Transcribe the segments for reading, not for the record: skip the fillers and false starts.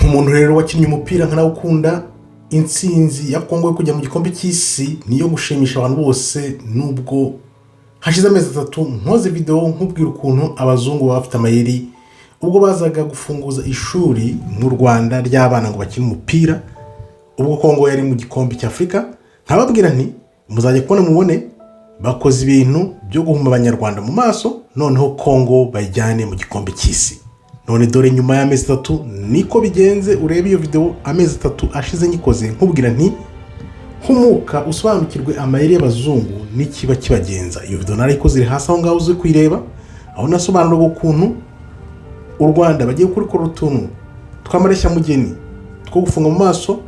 Nk'umuntu rero wakinnye umupira nkanawukunda, intsinzi ya Kongo yo kujya mu gikombe cy'isi niyo gushimisha abantu bose, nubwo hashize amezi 3 nkoze videwo nkubwira ukuntu abazungu baba bafite amayeri. Ubwo bazaga gufunguza ishuri mu Rwanda ry'abana ngo bakine umupira, ubwo Kongo yari mu gikombe cy'Afurika, nkababwira nti: "Muzajya kubona mubone bakoze ibintu byo guhuma Abanyarwanda mu maso, noneho Kongo bayijyane mu gikombe cy'isi." None dore nyuma y'amezi 3 niko bigenze. Urebe iyo videwo, amezi 3 ashize nyikoze, nkubwira nti: "Humuka usobanukirwe amayeri y'abazungu n'ikiba kibagenza." Iyo videwo narayikoze, iri hasi aho ngaho uzi kuyireba, aho nasobanuraga ukuntu u Rwanda bagiye kurikora utuntu tw'amareshyamugeni two gufunga mu maso,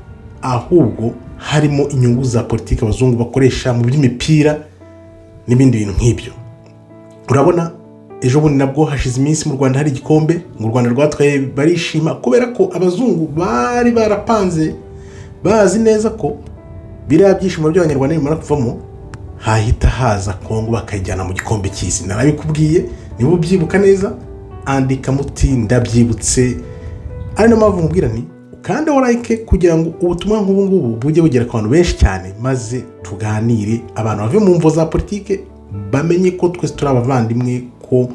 ahubwo harimo inyungu za politiki abazungu bakoresha mu by'imipira n'ibindi bintu nk'ibyo. Urabona ejo bundi nabwo hashize iminsi mu Rwanda hari igikombe ngo u Rwanda rwatwaye, barishima kubera ko abazungu bari barapanze, bazi neza ko biriya byishimo by'Abanyarwanda nibimara kuvamo hahita haza Kongo bakayijyana mu gikombe cy'isi. Narabikubwiye, niba ubyibuka neza andika muti: "Ndabyibutse." Ari nayo mpamvu nkubwira nti: "Ukande like kugira ngo ubutumwa nk'ubu ngubu bujye bugera ku bantu benshi cyane, maze tuganire, abantu bave mu mvo za politike, bamenye ko twese turi abavandimwe, ko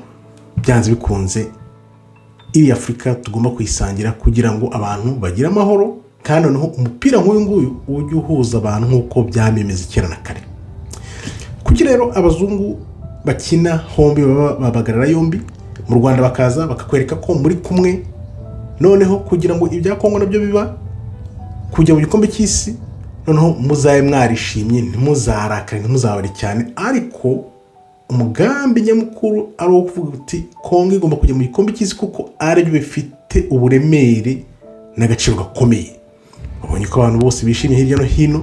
byanze bikunze iri Afurika tugomba kuyisangira kugira ngo abantu bagire amahoro, kandi noneho umupira nk'uyu nguyu ujye uhuza abantu nk'uko byamemeze kera na kare." Kuki rero abazungu bakina hombi, baba babagarara yombi, mu Rwanda bakaza bakakwereka ko muri kumwe, noneho kugira ngo ibya Kongo nabyo biba kujya mu gikombe cy'isi, noneho muzabe mwarishimye, ntimuzarakare, ntimuzabare cyane, ariko umugambi nyamukuru ari uwo kuvuga uti: "Kongo igomba kujya mu gikombe cy'isi kuko aribyo bifite uburemere n'agaciro gakomeye." Babonye ko abantu bose bishimye hirya no hino.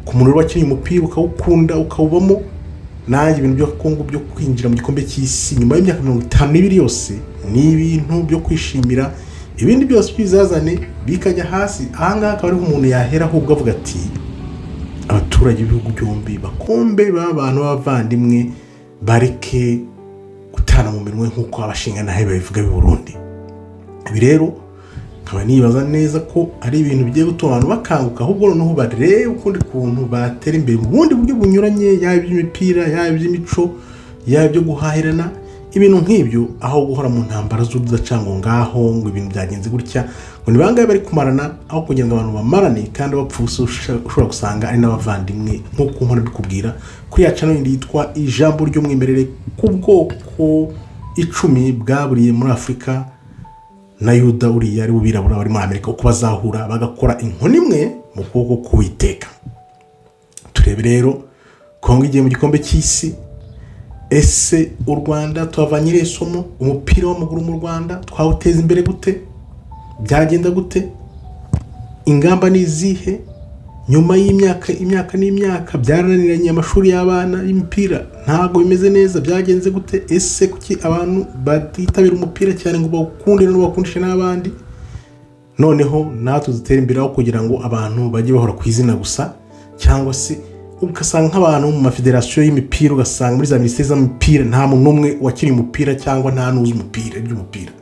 Ku muntu wakinnye umupira ukawukunda ukawubamo, nanjye ibintu byo Kongo byo kwinjira mu gikombe cy'isi nyuma y'imyaka 52 yose ni ibintu byo kwishimira. Ibindi byose by'ibizazane bikajya hasi. Ahangaha akaba ariho umuntu yahera ahubwo avuga ati: "Abaturage b'ibihugu byombi bakombe b'abantu b'abavandimwe, bareke gutana mu minwe nk'uko abashingantahe babivuga b'i Burundi." Ibi rero nkaba nibaza neza ko ari ibintu bigiye gutuma abantu bakanguka, ahubwo noneho barebe ukundi kuntu batera imbere mu bundi buryo bunyuranye, yaba iby'imipira, yaba iby'imico, yaba ibyo guhahirana, ibintu nk'ibyo, aho guhora mu ntambara z'urudacango ngaho ngo ibintu byagenze gutya, ngo ni bangahe bari kumarana, aho kugira ngo abantu bamarane kandi bapfa ubusa, ushobora gusanga ari n'abavandimwe, nk'uko mpora mbikubwira kuri ya channel yitwa Ijambo ry'Umwimerere, ku bwoko 10 bwaburiye muri Afurika na Yuda uriya ari bo birabura bari muri Amerika, uko bazahura bagakora inkoni imwe mu kuboko k'Uwiteka. Turebe rero, Kongo igiye mu gikombe cy'isi. Ese u Rwanda tuhavanye irihe somo? Umupira w'amaguru mu Rwanda twawuteza imbere gute? Byagenda gute? Ingamba ni izihe? Nyuma y'imyaka, imyaka n'imyaka byarananiranye, amashuri y'abana y'imipira ntabwo bimeze neza. Byagenze gute? Ese kuki abantu batitabira umupira cyane ngo bawukunde no bakundishe n'abandi, noneho natwe dutere imbere, aho kugira ngo abantu bajye bahora ku izina gusa, cyangwa se ugasanga nk'abantu mu mafederasiyo y'imipira, ugasanga muri za minisiteri z'imipira nta muntu n'umwe wakiniye umupira cyangwa nta n'uzi umupira, iby'umupira?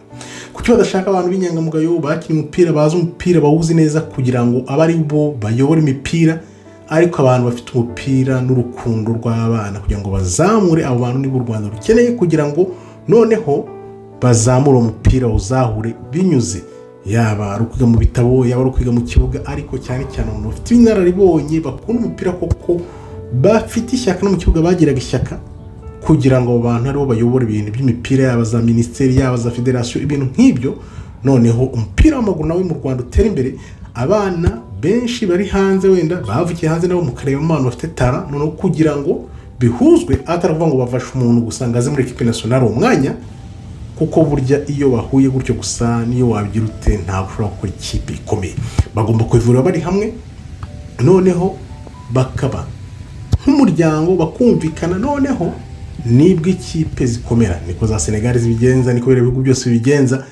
Kuki badashaka abantu b'inyangamugayo bakina umupira, bazi umupira, bawuzi neza, kugira ngo abe ari bo bayobora imipira, ariko abantu bafite umupira n'urukundo rw'abana, kugira ngo bazamure abo bantu? Niba u Rwanda rukeneye kugira ngo noneho bazamure umupira, uzahure binyuze yaba ari ukwiga mu bitabo, yaba ari ukwiga mu kibuga, ariko cyane cyane abantu bafite inararibonye, bakunda umupira koko, bafite ishyaka, no mu kibuga bagiraga ishyaka, kugira ngo abo bantu aribo bayobora ibintu by'imipira, yaba za minisiteri, yaba za federasiyo, ibintu nk'ibyo, noneho umupira w'amaguru nawe mu Rwanda utera imbere. Abana benshi bari hanze, wenda bavukiye hanze, nabo mukareba abantu bafite talent, noneho kugira ngo bihuzwe, atari ukuvuga ngo bafashe umuntu gusa ngo aze muri équipe nationale uwo mwanya, kuko burya iyo bahuye gutyo gusa, niyo wabigira ute, ntabwo ushobora gukora ikipe ikomeye. Bagomba kuvura bari hamwe, noneho bakaba nk'umuryango, bakumvikana, noneho nibwo ikipe zikomera. Niko za Senegali zibigenza, niko biriya bihugu byose bibigenza.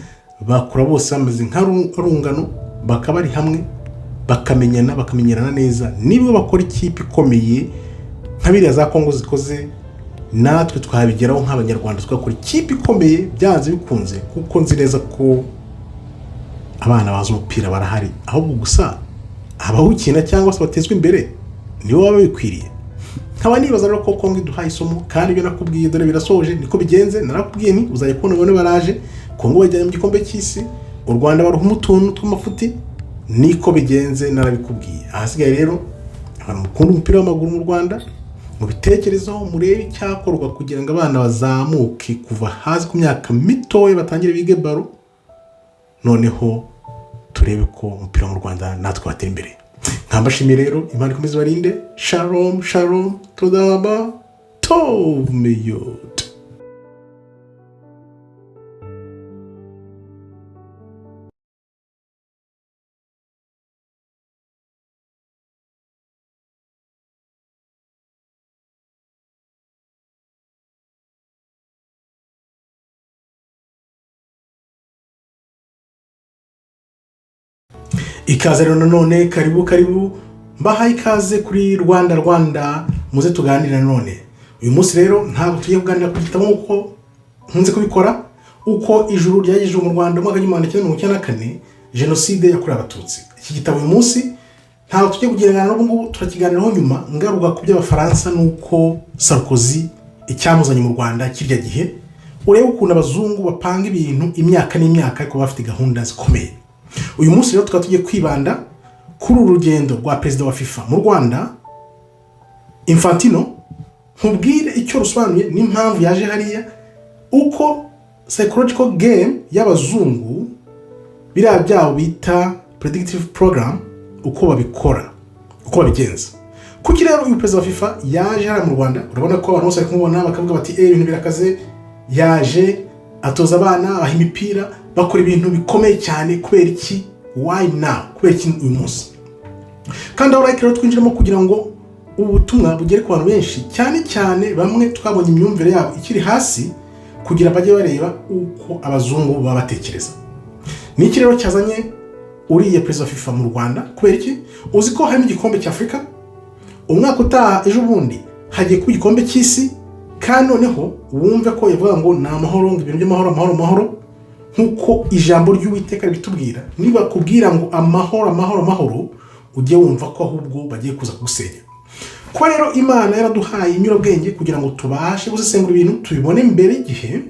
Bakura bose bameze nk'arungano, bakaba bari hamwe, bakamenyana, bakamenyerana neza, nibwo bakora ikipe ikomeye nka biriya za Kongo zikoze. Natwe twabigeraho nk'Abanyarwanda, tugakora ikipe ikomeye byanze bikunze, kuko nzi neza ko Abana bazi umupira barahari, ahubwo gusa abawukina cyangwa se batezwa imbere nibo baba babikwiriye. Nkaba nibaza rero ko Kongo iduhaye isomo, kandi ibyo nakubwiye dore birasoje, niko bigenze. Narakubwiye nti uzajya kubona ubone baraje Kongo bajyanye mu gikombe cy'isi, u Rwanda baruhuma utuntu tw'amafuti, niko bigenze, narabikubwiye. Ahasigaye rero, abantu mukunda umupira w'amaguru mu Rwanda, mubitekerezeho, murebe icyakorwa kugira ngo abana bazamuke kuva hasi ku myaka mitoya, batangire bige ballon, noneho turebe ko umupira mu Rwanda natwe watera imbere. Nkambashimiye rero, Imana ikomeze ibarinde. Shalom shalom, תודה רבה, טוב מאוד. Ikaze rero nanone, karibu karibu, mbahaye ikaze kuri Rwanda Rwanda, muze tuganire nanone. Uyu munsi rero ntabwo tugiye kuganira ku gitabo nk'uko nkunze kubikora, uko ijuru ryagejejwe mu Rwanda mu mwaka w'1994, jenoside yakorewe Abatutsi. Iki gitabo uyu munsi ntabwo tugiye kugendana n'ubu ngubu, turakiganiraho nyuma, ngaruka ku by'Abafaransa n'uko Sarkozy icyamuzanye mu Rwanda kirya gihe, urebe ukuntu abazungu bapanga ibintu imyaka n'imyaka ariko bafite gahunda zikomeye. Uyu munsi rero tukaba tugiye kwibanda kuri uru rugendo rwa perezida wa FIFA mu Rwanda, Infantino, nkubwire icyo rusobanuye n'impamvu yaje hariya, uko psychological game y'abazungu, biriya byabo bita predictive program, uko babikora, uko babigenza. Kuki rero uyu perezida wa FIFA yaje hariya mu Rwanda? Urabona ko abantu bose bari kumubona bakavuga bati: "Eh, ibintu birakaze, yaje atoza abana, abaha imipira, bakora ibintu bikomeye cyane." Kubera iki? Why now? Kubera iki uyu munsi? Kandi aho like rero twinjiramo kugira ngo ubu butumwa bugere ku bantu benshi, cyane cyane bamwe twabonye imyumvire yabo ikiri hasi, kugira bajye bareba uko abazungu baba batekereza. Ni iki rero cyazanye uriya perezida wa FIFA mu Rwanda? Kubera iki? Uzi ko harimo igikombe cya Afurika umwaka utaha, ejo bundi hagiye kuba igikombe cy'isi, kandi noneho wumve ko yavuga ngo ni amahoro, ngo ibintu by'amahoro, amahoro, amahoro, nk'uko ijambo ry'Uwiteka ribitubwira. Niba kubwira ngo amahoro, amahoro, amahoro, ujye wumva ko ahubwo bagiye kuza kugusenya. Kuba rero Imana yaraduhaye inyurabwenge kugira ngo tubashe gusesengura ibintu tubibone mbere y'igihe,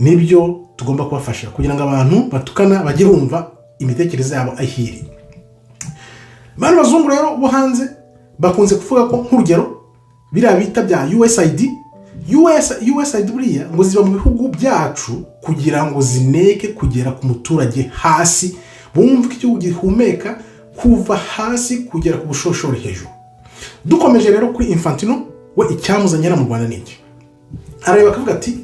nibyo tugomba kubafasha kugira ngo abantu batukana bajye bumva imitekerereze yabo ahiri. Bano bazungu rero bo hanze bakunze kuvuga ko, nk'urugero, biriya bita bya USAID, USAID buriya ngo ziba mu bihugu byacu kugira ngo zineke kugera ku muturage hasi, bumve ko igihugu gihumeka kuva hasi kugera ku bushoshori hejuru. Dukomeje rero kuri Infantino, we icyamuzanye hano mu Rwanda ni iki? Arareba akavuga ati: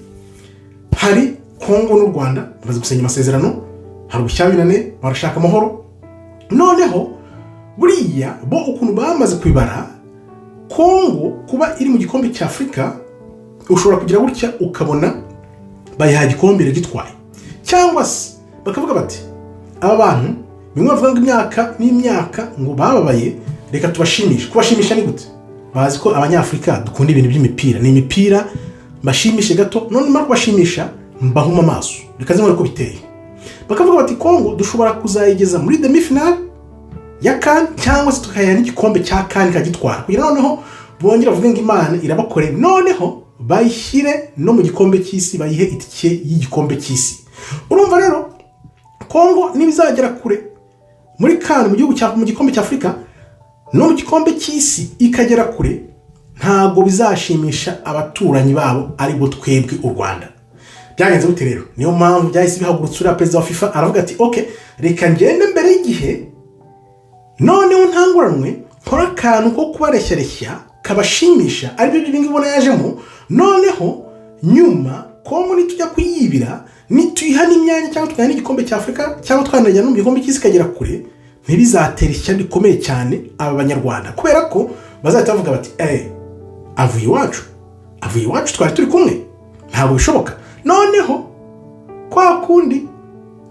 "Hari Kongo n'u Rwanda bamaze gusinya amasezerano, hari ubushyamirane, barashaka amahoro." Noneho buriya bo ukuntu bamaze kubibara, Kongo kuba iri mu gikombe cya Afurika, ushobora kugira gutya ukabona bayiha igikombe iragitwaye, cyangwa se bakavuga bati: "Aba bantu bimwe bavuga ngo imyaka n'imyaka ngo bababaye, reka tubashimishe." Kubashimisha ni gute? Bazi ko Abanyafurika dukunda ibintu by'imipira, ni imipira, mbashimishe gato, none nimara kubashimisha mbahuma amaso. Reka zimwe uko biteye, bakavuga bati: "Kongo dushobora kuzayigeza muri demi finale ya CAN, cyangwa se tukayiha n'igikombe cya CAN ikagitwara, kugira noneho bongere bavuge ngo Imana irabakorera, noneho bayishyire no mu gikombe cy'isi, bayihe itike y'igikombe cy'isi." Urumva rero, Kongo nibizagera kure muri CAN, mu gihugu cya mu gikombe cya Afurika no mu gikombe cy'isi ikagera kure, ntabwo bizashimisha abaturanyi babo, aribo twebwe u Rwanda. Byagenze gute rero? Niyo mpamvu byahise bihagurutsa uriya perezida wa FIFA, aravuga ati: "Ok, reka ngende mbere y'igihe, noneho ntanguranwe nkore akantu ko kubareshyareshya kabashimisha," aribyo ngibi ubona yajemo. Noneho nyuma Kongo nitujya kuyibira, nituyiha n'imyanya cyangwa tukayiha n'igikombe cya Afurika cyangwa twanajya no mu gikombe cy'isi ikagera kure, ntibizatera ishyari rikomeye cyane aba Banyarwanda, kubera ko bazahita bavuga bati: "Eee, avuye iwacu, avuye iwacu, twari turi kumwe, ntabwo bishoboka." Noneho kwa kundi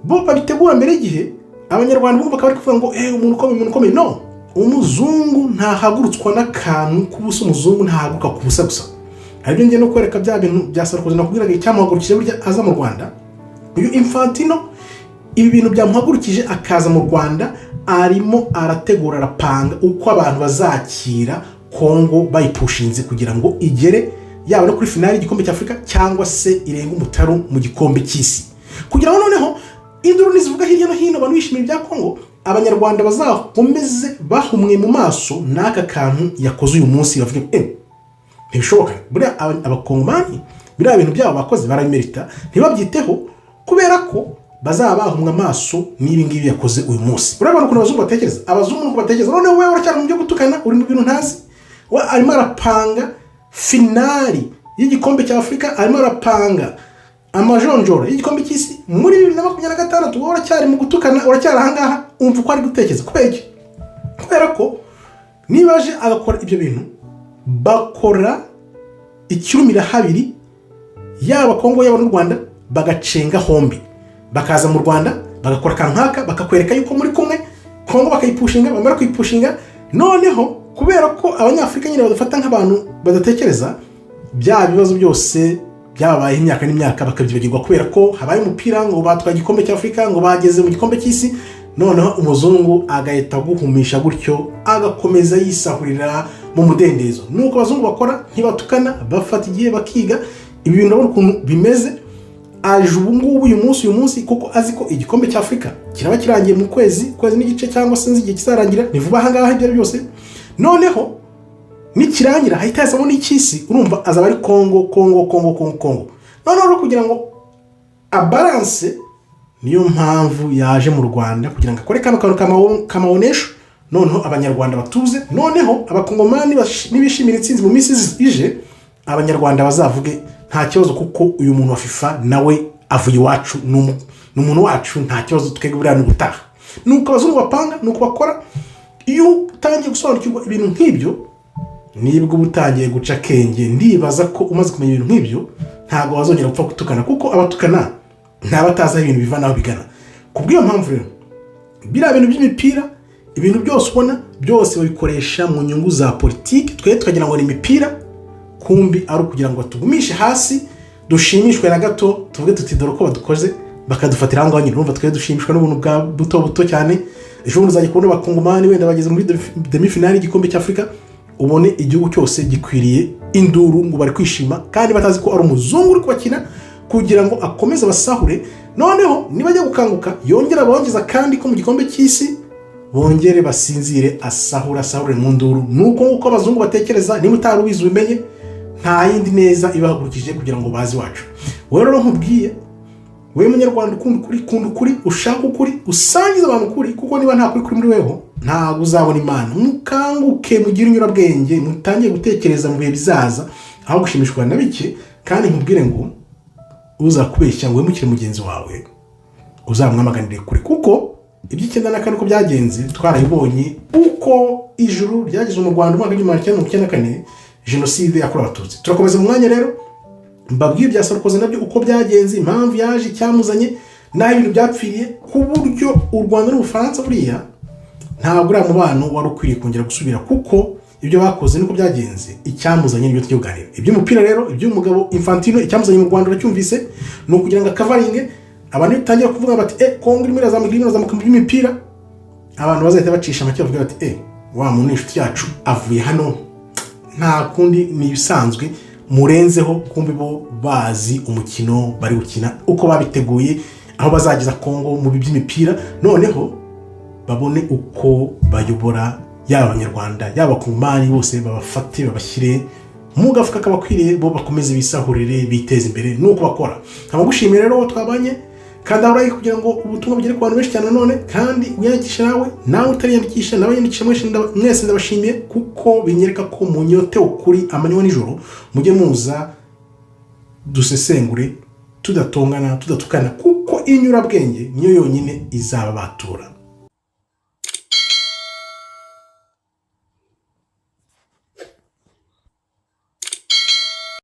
bo babitegura mbere y'igihe, Abanyarwanda bumva bakaba bari kuvuga ngo: "Eee, umuntu ukomeye, umuntu ukomeye." No umuzungu ntahagurutswa n'akantu k'ubusa, umuzungu ntahaguruka ku busa gusa. Aribyo ngiye no kwereka bya bintu bya Sarkozy nakubwiraga, icyamuhagurukije burya aza mu Rwanda. Uyu Infantino Ibi bintu byamuhagurukije akaza mu Rwanda, arimo arategura, arapanga uko abantu bazakira Kongo bayipushinze kugira ngo igere yaba no kuri finale y'igikombe cya Afurika cyangwa se irenge umutaru mu gikombe cy'isi, kugira ngo noneho induru nizivuga hirya no hino, abantu bishimira ibya Kongo, Abanyarwanda bazakomeze bahumwe mu maso n'aka kantu yakoze uyu munsi, bavuge: "Ntibishoboka, buriya Abakongomani biriya bintu byabo bakoze barabimerita." Ntibabyiteho kubera ko bazaba bahumwa amaso n'ibi ngibi yakoze uyu munsi. Urabona ukuntu abazungu batekereza, abazungu nuko batekereza. Noneho wowe uracyari mu byo gutukana, uri mu bintu ntazi. We arimo arapanga finale y'igikombe cya Afurika, arimo arapanga amajonjora y'igikombe cy'isi muri 2026. Wowe uracyari mu gutukana, uracyari ahangaha. Umva uko ari gutekereza. Kubera iki? Kubera ko niba aje agakora ibyo bintu, bakora ikirumira habiri, yaba Kongo yaba n'u Rwanda, bagacenga hombi, bakaza mu Rwanda bagakora akantu nk'aka, bakakwereka yuko muri kumwe, Kongo bakayipushinga. Bamara kuyipushinga, noneho kubera ko Abanyafurika nyine badafata nk'abantu badatekereza, bya bibazo byose byababayeho imyaka n'imyaka bakabyibagirwa, kubera ko habaye umupira, ngo batwaye igikombe cy'Afurika, ngo bageze mu gikombe cy'isi. Noneho umuzungu agahita aguhumisha gutyo, agakomeza yisahurira mu mudendezo. Nuko abazungu bakora, ntibatukana, bafata igihe bakiga ibi bintu. Urabona ukuntu bimeze. Aje ubu ngubu uyu munsi kuko azi ko igikombe cya Afurika kiraba kirangiye mu kwezi n'igice, cyangwa se nzi igihe kizarangira, ni vuba aha ngaha. Ibyo ari byose, noneho nikirangira hahita hazamo n'icy'isi. Urumva azaba ari Kongo, Kongo, Kongo, Kongo, Kongo. Noneho rero kugira ngo abalance, niyo mpamvu yaje mu Rwanda kugira ngo akore kano kantu kamabonesho, noneho Abanyarwanda batuze. Noneho Abakongomani nibishimira intsinzi mu minsi ije, Abanyarwanda bazavuge nta kibazo, kuko uyu muntu wa FIFA nawe avuye iwacu, ni umuntu wacu, nta kibazo, twebwe buriya ni ubutaha. Ni uko abazungu bapanga, ni uko bakora. Iyo utangiye gusobanukirwa ibintu nk'ibyo, nibwo uba utangiye guca akenge. Ndibaza ko umaze kumenya ibintu nk'ibyo, ntabwo wazongera gupfa gutukana, kuko abatukana ntaba atazi aho ibintu biva n'aho bigana. Ku bw'iyo mpamvu rero, biriya bintu by'imipira, ibintu byose ubona byose babikoresha mu nyungu za politiki. Twe tukagira ngo ni imipira, kumbi ari ukugira ngo batugumishe hasi, dushimishwe na gato, tuvuge tuti: "Dore uko badukoze," bakadufatira aho ngaho nyine. Urumva twe dushimishwa n'ubuntu bwa buto buto cyane. Ejo bundi uzajya kubona Abakongomani wenda bageze muri demi-finale y'igikombe cy'Afurika, ubone igihugu cyose gikwiriye induru ngo bari kwishima, kandi batazi ko ari umuzungu uri kubakina kugira ngo akomeze abasahure. Noneho nibajya gukanguka, yongere abongeza kandi ko mu gikombe cy'isi bongere basinzire, asahure, asahure mu nduru. Nuko nguko abazungu batekereza. Niba utari ubizi, ubimenye, nta yindi neza ibahagurukije kugira ngo baze iwacu. Wowe rero nkubwiye, wowe Munyarwanda ukunda ukuri, kunda ukuri, ushaka ukuri, usangize abantu ukuri, kuko niba nta kuri kuri muri weho, ntabwo uzabona Imana. Mukanguke, mugire inyurabwenge, mutangiye gutekereza mu bihe bizaza aho gushimishwa na bike. Kandi nkubwire ngo uzakubeshya ngo wemukire mugenzi wawe, uzamwamaganire kure, kuko iby'94 uko byagenze twarabibonye, uko ijuru ryageze mu Rwanda umwaka w'1994, jenoside yakorewe Abatutsi. Turakomeza mu mwanya rero, mbabwire ibya Sarkozy nabyo uko byagenze, impamvu yaje, icyamuzanye, n'aho ibintu byapfiriye, ku buryo u Rwanda n'Ubufaransa buriya ntabwo uriya mubano wari ukwiriye kongera gusubira, kuko ibyo bakoze niko byagenze. Icyamuzanye nibyo tujya kuganira. Iby'umupira rero, iby'umugabo Infantino, icyamuzanye mu Rwanda uracyumvise, ni ukugira ngo akavaringe. Abantu bitangira kuvuga bati: "Kongo irimo irazamuka, irimo irazamuka mu by'imipira," abantu bazahita bacisha make bavuga bati: "Wa muntu ni inshuti yacu, avuye hano, nta kundi, ni ibisanzwe, murenzeho." Kumbi bo bazi umukino bari gukina, uko babiteguye, aho bazageza Kongo mu by'imipira, noneho babone uko bayobora yaba Abanyarwanda, yaba Abakongomani, bose babafate babashyire mu gafuka kabakwiriye, bo bakomeze bisahurire, biteze imbere. Nuko bakora. Nkaba ngushimiye rero uwo twabanye. Kandi aho kugira ngo ubutumwa bugere ku bantu benshi cyane nanone, kandi wiyandikishe nawe utariyandikisha, nawe yiyandikisha. Mwese ndabashimiye, kuko binyereka ko munyotewe ukuri amanywa nijoro. Mujye muza dusesengure tudatongana, tudatukana, kuko inyurabwenge niyo yonyine izababatura.